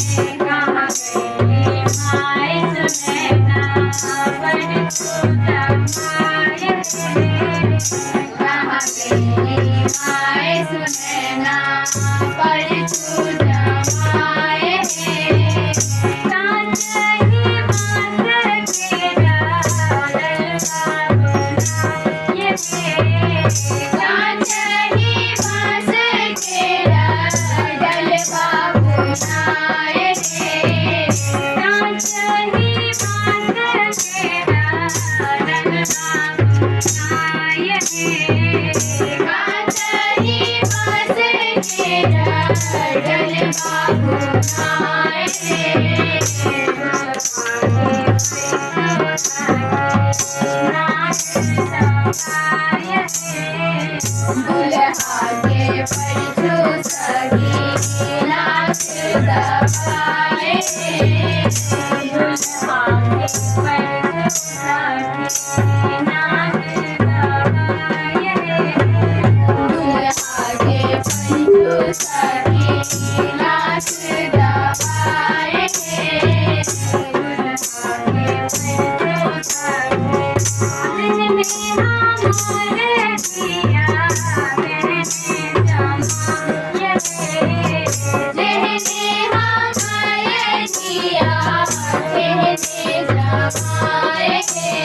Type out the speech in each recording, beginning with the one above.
कहाँ गई माय सुनैना पर जमाय हे। कहाँ गई माय सुनैना पर जमाय हे। कांचही बाँस के डालल बाबू ये हे। कांचही बाँस के डालल बाबू नाय हे। कांचही बाँस के डालल बाबू नाय हे। कांचही बाँस के डालल बाबू नाय हे। दुल्हा के परछो सखी नाक दबाए हे। दुल्हा के परछो सखी नाक दबाए हे। दुल्हा के परछो सखी नाक दबाए हे। दुल्हा के परछो सखी रहने हमारे दिया रहने जमाए हे। रहने हमारे दिया रहने जमाए हे। रहने हमारे दिया रहने जमाए हे।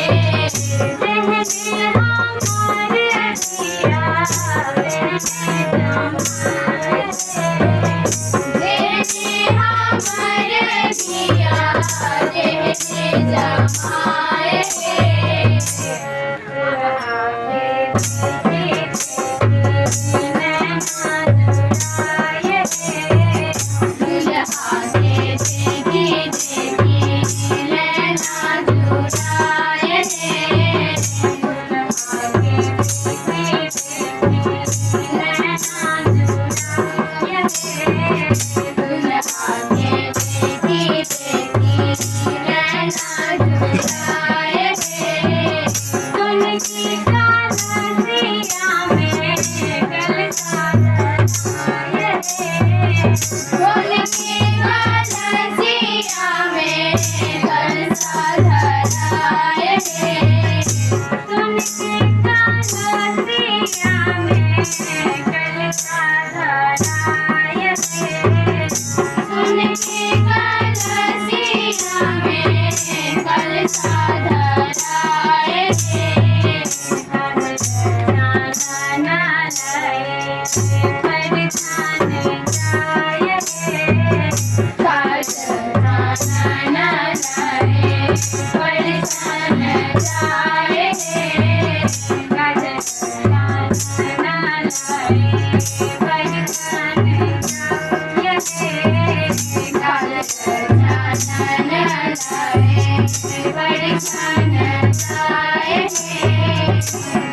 रहने हमारे दिया रहने जमाए हे। दुल्हा के देखी नैना जुड़ाए हे। दुल्हा के देखी देखी नैना जुड़ाए हे। दुल्हा के देखी देखी नैना जुड़ाए हे। दुल्हा के देखी देखी नैना जुड़ाए हे। तुलसी कलसिया में कलसा धराए हे। तुलसी कलसिया में कलसा धराए हे। तुलसी कलसिया में कलसा धराए हे। तुलसी कलसिया में कलसा धराए हे। जाना लाए परछान जाए हे। जाना लाए परछान जाए हे। जाना लाए परछान जाए हे। जाना लाए परछान जाए हे।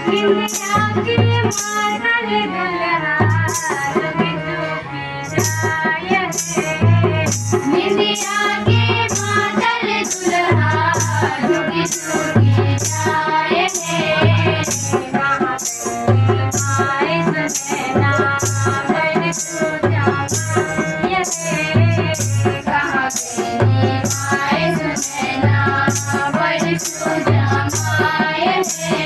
निंदिया के मातल दुल्हा झुकी झुकी जाए हे। निंदिया के मातल दुल्हा झुकी झुकी जाए हे। कहाँ गई माय सुनैना पर जमाए हे। कहाँ गई माय सुनैना पर जमाए हे।